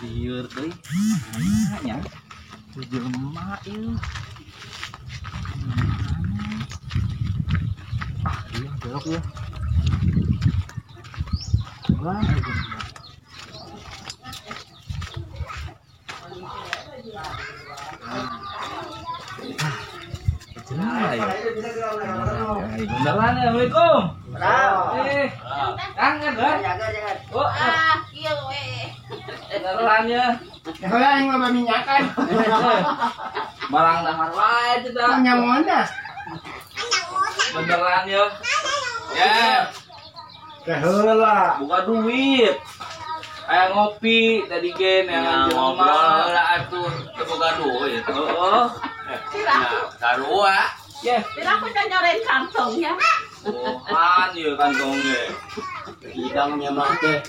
Lieur deui. Nya. Jelema ieu. Ah, iya belok ya. Wah, jelema ya. Beneran ya, Assalamualaikum. Jangan, kan? Jangan. Oh, ah, iya we. Beneran ya. Heula aing loba minyakan. Barang dahar wae teh dah. Nyamona. Beneran ya. Ya. Teh heula. Buka duit. Aya ngopi tadi gen yang ngobrol heula atuh teu boga duit. Heeh. Nah, sarua. Ya. Tidak aku nyoren kantongnya. Bohan ieu kantongnya. Hidangnya mah teh.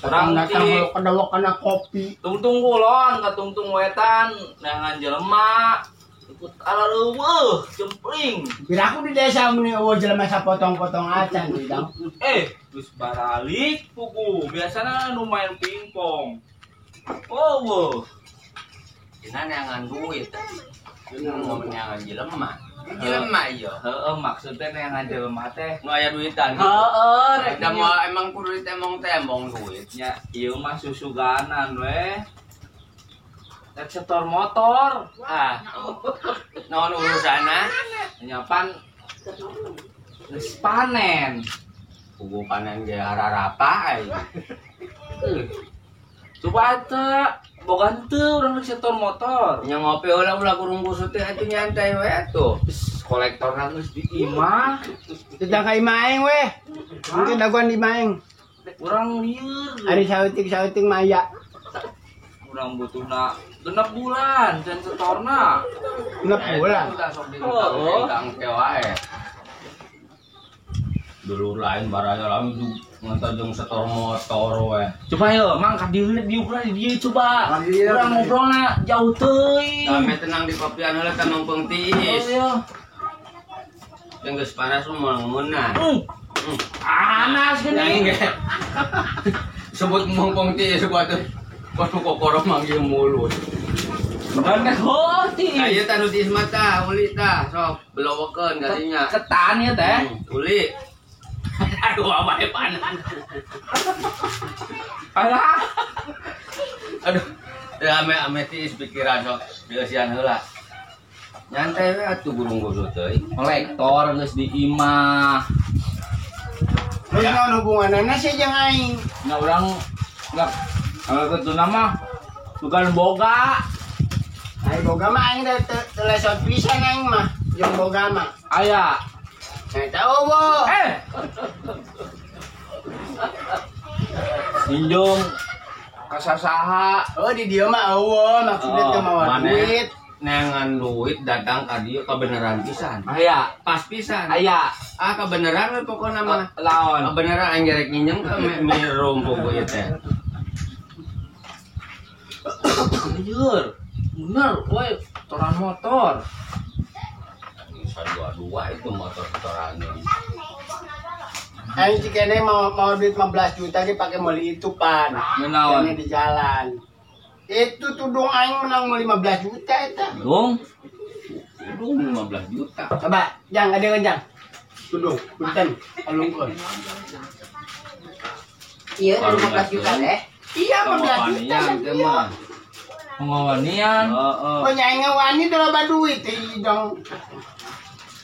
Orang datang di kedawak kana kopi. Tungtung kulon ka tungtung wetan neangan jelema. Ikut ala leuweuh jempling. Piraku di desa mun eueuh jelema sapotong-potong acan hidang. Geus baralik pugu. Biasana nu main pingpong. Oh, weuh. Dina neangan duit. Dina neangan jelema. Jelema ieu. Heeh, maksudnya neangan jelema teh. Nu aya duitan gitu. Heeh, rek Da moal emang kudu ditembong-tembong duit. Nya ieu mah susuganan we. Rek setor motor. Ah. Naon urusanna? Nyapan geus panen. Pugu panen ge hararapa aing. Coba teh boga henteu urang rek setor motor. Nya ngopi heula ulah kurung kusut teh atuh nyantai we atuh. Kolektorna geus di imah. Teu ka imah aing we. Mungkin dagoan di imah aing. Urang lieur. Ari sautik-sautik maya. Urang butuhna 6 bulan can setorna. 6 bulan. Oh, engke wae. Dulur lain baraya langsung ngantar jeung setor motor we. Coba yo, Mang ka dieu diukur di dieu coba. Urang ngobrolna jauh teuing. Kami tenang di kopian heula teh mangpeung tiis. Jeung geus panas mah ngeunah. Panas geuning. Sebut mangpeung tiis gua teh. Waduh kokoro manggil mulut. Bener hoti. Nah, ieu tah nu tiis mah tah, uli tah, sok belowekeun kadinya. Ketan ieu teh. Uli. Aduh, awae panas. Alah. Aduh, ya ame-ame tiis pikiran sok dieusian heula. Nyantai we atuh burung gosok teuing. Kolektor geus di imah. Terus naon hubunganna sih jeung aing? Nya urang enggak kalau ketuna mah bukan boga. Ai boga mah aing teu lesot pisan aing mah jeung boga mah. Aya. Eta eueuh. Ninjung ka sasaha. Oh di dieu mah eueuh maksudna teu mawa duit. Neangan duit datang ka dieu kabeneran pisan. Aya, pas pisan. Aya. Ah kabeneran we pokona mah. Laon. Kabeneran aing rek nginjem ka mirum pogo ieu teh. Lieur. Bener, woi, toran motor. Bisa dua-dua itu motor torannya. Aing cikene mau duit 15 juta ge pake meuli itu pan. Menawan. Di jalan. Itu tudung aing menang 15 juta eta. Tudung? Tudung 15 juta. Coba, jang ada jang. Tudung, punten, alungkeun. Iya, 15 juta teh. Iya, 15 juta teh mah. Pengawanian. Heeh. Oh, nya aing ngawani teh loba duit teh dong.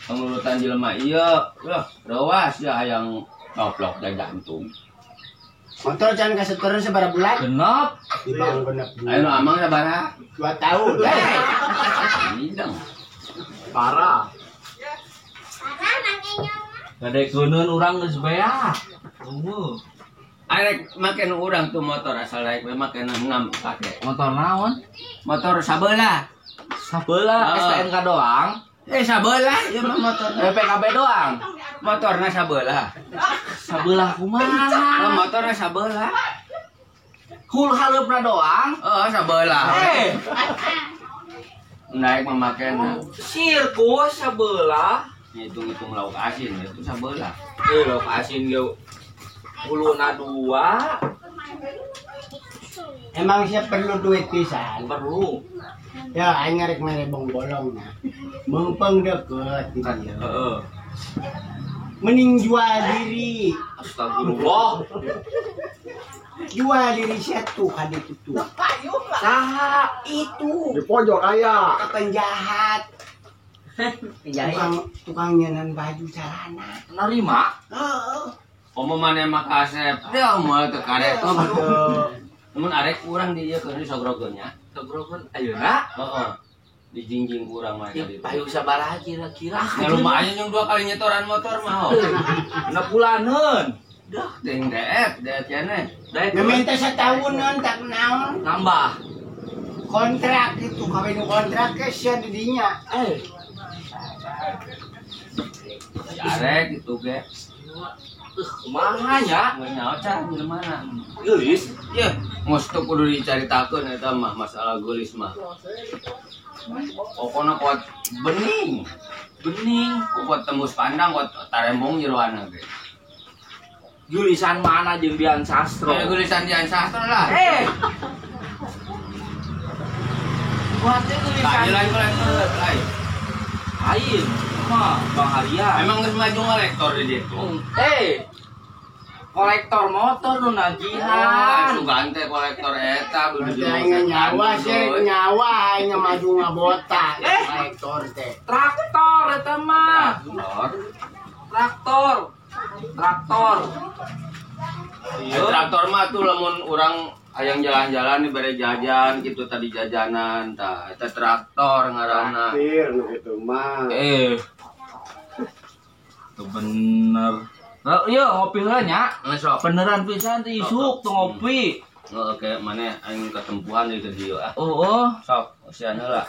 Pengurutan jelema ieu, lah rewas ya hayang toplok da jantung. Motor can kasetoran sabaraha bulan? Genep. Dibang genep. Ayo amang sabaraha? 2 tahun. Hidang. Parah. Gade keuneun urang geus beak. Eueuh. Arek make nu urang tuh motor asal rek we make 6 pake. Motor naon? Motor sabelah. Sabelah STNK doang. Sabelah ieu mah motor. PKB doang. Motorna sabelah. Sabelah kumaha? Motorna sabelah. Hul haleupna doang. Heeh, sabelah. Naik memakena. Sirkus sabelah. Hitung-hitung lauk asin itu sabelah. Lauk asin ge huluna 2. Emang siapa perlu duit pisan? Perlu. Ya aing ngarek mere bongbolong na. Mengpeng deket di dieu. Heeh. Mending jual diri. Astagfirullah. Jual diri sia tuh ka ditu tuh. Saha? Itu Di pojok aya. ke penjahat. Tukang nyenan baju sarana. Narima? Heeh. Komo maneh mah kasep. Dia moal teu karet. Aduh. Mun arek urang di ieu keur disogrogeun nya. Sogrogeun ayeuna? Heeh. Dijingjing urang mah Ya, tadi. payu sabaraha kira-kira? Ya lumayan yang 2 kali nyetoran motor mah. Genep bulaneun. Dah teuing deet, deet keneh. Daek Ngeminta setahunan tak naon. nambah. Kontrak itu kawin kontrak ke sia di dinya. Eh, Si arek gitu ge. Kumaha nya? Nggak nyawa cara mana? Geulis. Ya, mesti kudu dicaritakeun eta mah masalah geulis mah. Pokoknya kuat bening, Bening. kuat tembus pandang, kuat tarembong jeroana ge. Geulisan mana jeung Dian Sastro? Kayak geulisan Dian Sastro lah. Eh. Kuatnya geulisan. Tak lain kolektor lain. Lain. Mah Bang Arya. Emang geus maju kolektor di ditu. Eh. Kolektor motor nu nagihan. Sugan teh kolektor eta Berarti aing nyawa sih nyawa aing maju ngabota kolektor teh. Traktor eta mah. Traktor. Traktor. Traktor. Ya, traktor mah tuh lamun urang hayang jalan-jalan dibere jajan gitu tadi jajanan tah eta traktor ngaranna. Traktir nu kitu mah. Tuh bener. Nah, iya ngopi heula nya. Sok. Beneran pisan teh isuk tuh ngopi. Heeh, kayak mana aing ketempuhan di dieu ah. Oh, oh. Sok, usian heula.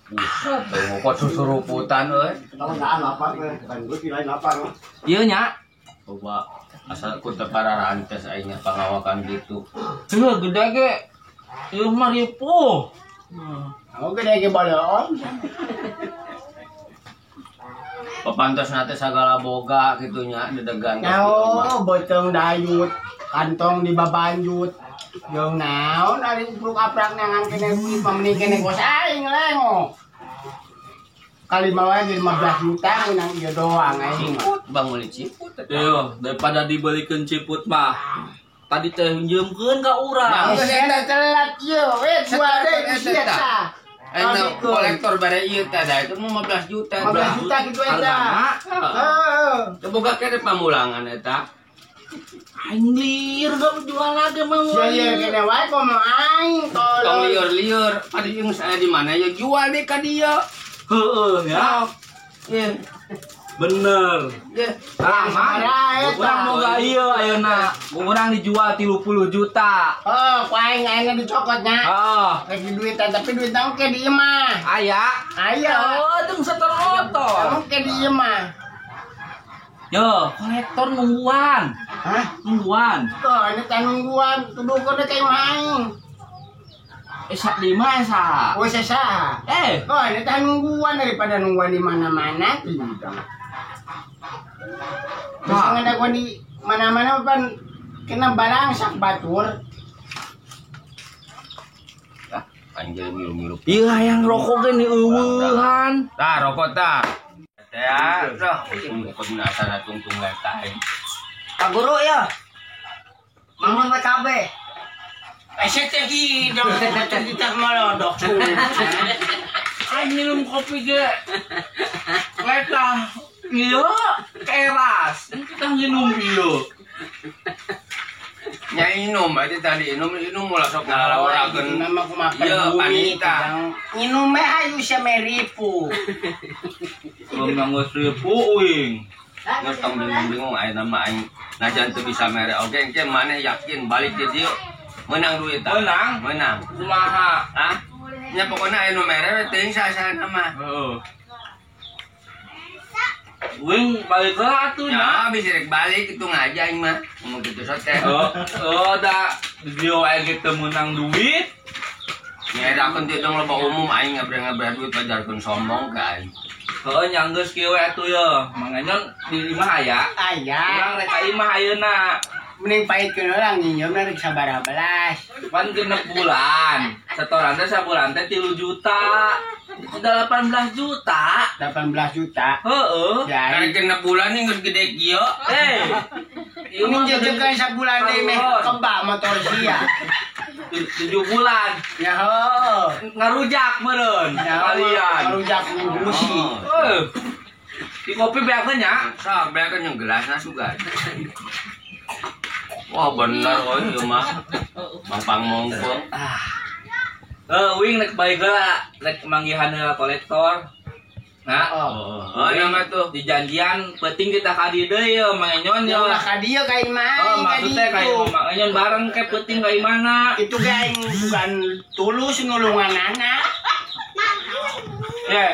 Buset, teh ngokot susuruputan euy. Kalau nggak lapar teh, bukan gue kirain lapar mah. Ieu nya. Coba asal ku teu pararantes aing nya pangawakan gitu. Heuh gede ge. Ieu mah ripuh. Oh gede ge boloon. Papantos teh sagala boga kitu nya dedegan. Nyaho beuteung dayut, kantong di babanjut. Jeung naon ari upruk aprak nangan kene duit mah mending kene kos aing lengo. Kali mah wae 15 juta menang ieu doang aing mah. Ciput, bang meuli ciput. Yo, daripada dibelikeun ciput mah. Tadi teh nyeumkeun ka urang. Nah, sia telat ieu, we jual deui ku sia tah. Kolektor bare ieu teh da itu mah 15 juta. 15 juta kitu eta. Heeh. Teu boga kene pamulangan eta. Aing lieur gak jual lagi mah. Sia ieu kene wae komo aing Tong tolong. lieur-lieur, padi jeung saya di mana ya jual deh ka dieu. Heeh ya. Ye, Bener. ye. Tah, mah. Urang boga ieu ayeuna. Urang dijual 30 juta. Oh, ku aing aing dicokot nya. Heeh. Rek duitan tapi duit oke di ieu mah. Aya. Aya. Oh, jeung setor motor. Oke di ieu mah. Yo, kolektor nungguan. Hah? Nungguan. Tuh, ini teh nungguan, tuduhkeun ka imah aing. Sak di imah esa. Oh, saha? Eh, Oh, ini teh nungguan daripada nungguan di mana-mana. Tidak. Terus ngadaguan di mana-mana pan kena balangsak batur. Ah, anjir ngilu-ngilu. Iya hayang rokok ge eueuhan. Tah, rokok tah. Teh, dah, ujung kok asana tungtung eta aing. Pak Guru ya. Bangun PKB. Eh, teh hidung, kita melodok. Aing minum kopi ge. Letah. Iya, keras. Kita minum ieu. Nya inum aja tadi inum inum ulah sok ngalalaworakeun. Nama kumaha Iya, panita. Nginum meh ayu sia ripu. Belum nangis ripu uing. Geus tong bingung-bingung ayeuna mah aing najan teu bisa mere oge engke maneh yakin balik di dieu menang duit tah. Menang? Menang. Kumaha? Hah? Nya pokona aya nu mere we teuing saha-sahana mah. Heeh. Uing balik heula atuh nya. Ya, bisa rek balik itu ngaja aing mah. Ngomong gitu so teh. Oh, oh da di dieu aya ge teu meunang duit. Nya edakeun teh dong loba umum aing ngabre-ngabre duit pajarkeun sombong ka aing. Heeh, nya geus kieu we atuh ye. Mang Enyon di imah aya. Aya. Urang rek ka imah ayeuna. Mending pahitkeun heula nginjem rek sabaraha belas. Pan genep bulan. Setoran teh sabulan teh 3 juta. Udah 18 juta. 18 juta. Heeh. Ya, Karek genep bulan nih geus gede kieu. Eh. Ieu ini mah jejekan sabulan deui meh kebak motor sia. 7 bulan. Ya heuh. Ngarujak meureun kalian. Ngarujak ngurusi. Heuh. Di kopi beakeun nya. Sok beakeun yang gelasna sugan. Wah bener euy ieu mah. Mangpang mongko. Wing rek balik heula, rek manggihan heula kolektor. Nah, Oh, nama tuh. dijanjian penting kita ka dieu deui ye Mang Enyon Ya ye. ulah ka dieu ka imah. Oh, maksudnya ka Mang Enyon bareng ke penting ka imana. Itu ge aing bukan tulus nulungan anak. Ye.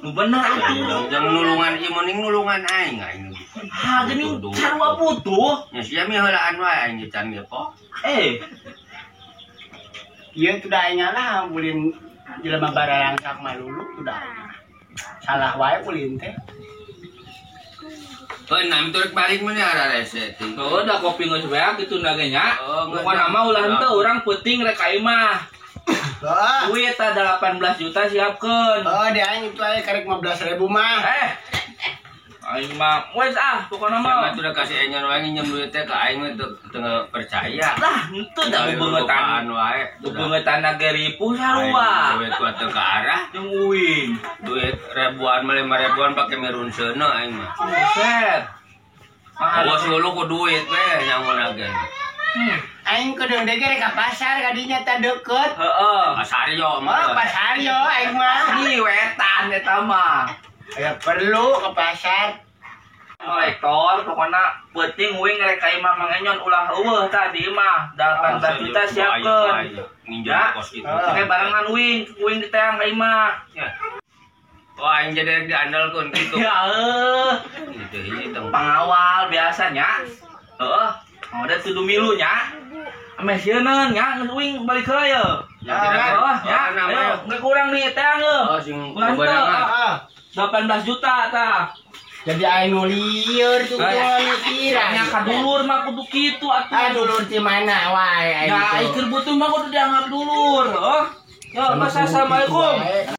Nu bener atuh. Jangan nulungan ieu mending nulungan aing aing. Ha geuning sarua butuh. Nya sia mi heulaan wae aing can ge po. Eh, Ieu tuh da aing lah ulin jelema baralangsak malulu tuh da aing. Salah wae ulin teh. Heuh nam tur balik mun ararese teh. oh, da kopi geus beak kitu na ge nya. Oh, geus. Pokona mah ulah henteu urang peuting rek ka imah. Heeh. Duit tah 18 juta siapkeun. Oh, di aing itu aja karek 15.000 mah. Eh. Aing mah wes ah pokona Sama mah. tuh udah kasih enyon wae nginjem duit teh ka aing mah teu percaya. Lah, henteu da bebengetan. wae. Bebengetan ge ripuh sarua. Duit kuat teu ke arah. Jeung uing. Duit ribuan mah 5 ribuan pake merun seuneu aing mah. Buset. Mahal. Awas lu ku duit we nyangun ge. Aing kudu deui ge ka pasar kadinya teh deukeut. Heeh. Pasaryo Oh, mah. pasar yo aing mah. Ini wetan eta mah. Ya perlu ke pasar. Kolektor pokona peuting uing rek ka imah Mang Enyon ulah eueuh tadi imah 18 juta siapkeun. Nginjem Ya. kos kitu. Oke barengan uing, uing diteang ka imah. Ya. Wah, aing jadi rek diandalkeun kitu. Ya heuh. Gitu hiji tong. Pengawal biasanya. Heeh. Udah tuduh milu nya. Ameh sieuneun nya geus uing balik heula ye. Ya, tidak. Oh, ya, Oh, ayo, nggak kurang nih teang ye. Oh, sing Ulah henteu, bebarengan. ah. 18 juta tah. Jadi aing nu lieur tuh Eh. mikiran. Nya ka dulur mah kudu kitu atuh. Ah dulur di mana wae aing Ya, tuh. aing keur butuh mah kudu dianggap dulur. Oh. Yo, Mas, assalamualaikum.